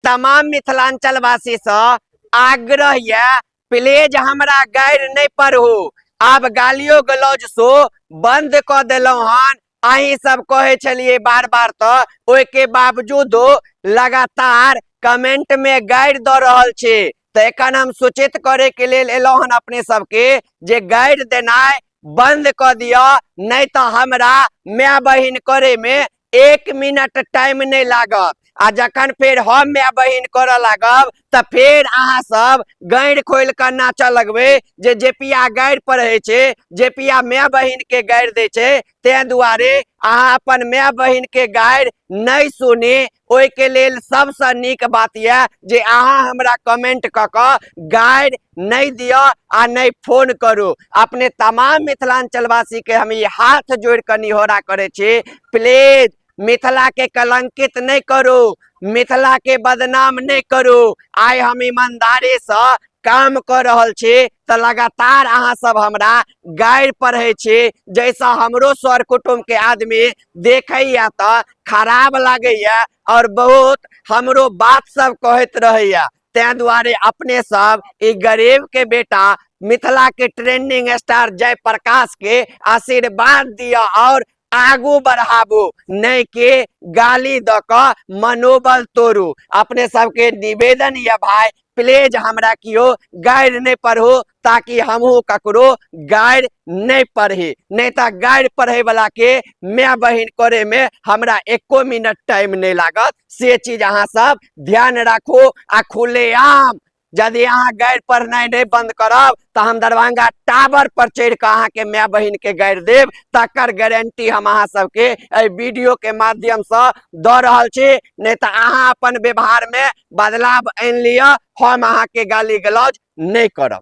तमाम मिथिलांचल वासी से आग्रह यऽ, प्लीज हमरा गारि नहि पढ़ू। आब गालियो गलौज सो बंद कऽ देलहुँ हन। अहीं सब कहै छलियै बार बार, तऽ ओहिके बावजूदो लगातार कमेंट में गारि दऽ रहल छी। तऽ एखन हम सूचित करे के लेल एलहुँ हन अपने सबके जे गारि देनाइ बंद कऽ दिअ, नहि तऽ हमरा माय बहिन करे में 1 मिनट टाइम नहि लागत। आ जखन फेर हम माय बहिन करऽ लागब तऽ फेर अहाँ सब गारि खोलि कऽ नाचऽ लगबै जे जेपिया गारि पढ़ै छै, जेपिया माय बहिन के गारि दै छै। ताहि दुआरे अहाँ अपन माय बहिन के गारि नहि सुनी, ओहिके लेल सबसँ नीक बात यऽ जे अहाँ हमरा कमेंट कऽ कऽ गारि नहि दिअ आ नहि फोन करू। अपने तमाम मिथिलांचलवासी के हम ई हाथ जोड़ि कऽ निहोरा करै छी, प्लीज मिथिला के कलंकित नहि करू, मिथिला के बदनाम नहि करू। आइ हम ईमानदारी से काम कऽ रहल छी तऽ लगातार अहाँ सब हमरा गारि पढ़ै छी, जाहिसँ हमरो सर कुटुम्ब के आदमी देखैया तऽ खराब लागैया और बहुत हमरो बात सब कहैत रहैया। ताहि दुआरे अपने सब ई गरीब के बेटा मिथिला के ट्रेंडिंग स्टार जयप्रकाश के आशीर्वाद दिअ और आगू बढ़ाबू, नहि के गाली दऽ कऽ मनोबल तोड़ू। अपने सबके निवेदन यऽ भाई, प्लीज हमरा केओ गारि नहि पढ़ू, ताकि हमहूँ ककरो गारि नहि पढ़ी। नहि तऽ गारि पढ़े वाला के माय बहिन करे में हमरा एको मिनट टाइम नहि लागत। से चीज अहाँ सब ध्यान राखू। आ खुलेआम यदि अहाँ गारि पढ़नाइ नहि बंद करब तऽ हम दरभंगा टावर पर चढ़ि कऽ अहाँके माय बहिन के गारि देब, तकर गारंटी हम अहाँ सबके एहि वीडियो के माध्यमसँ दऽ रहल छी। नहि तऽ अहाँ अपन व्यवहार में बदलाव आनि लिअ, हम अहाँके गाली गलौज नहि करब।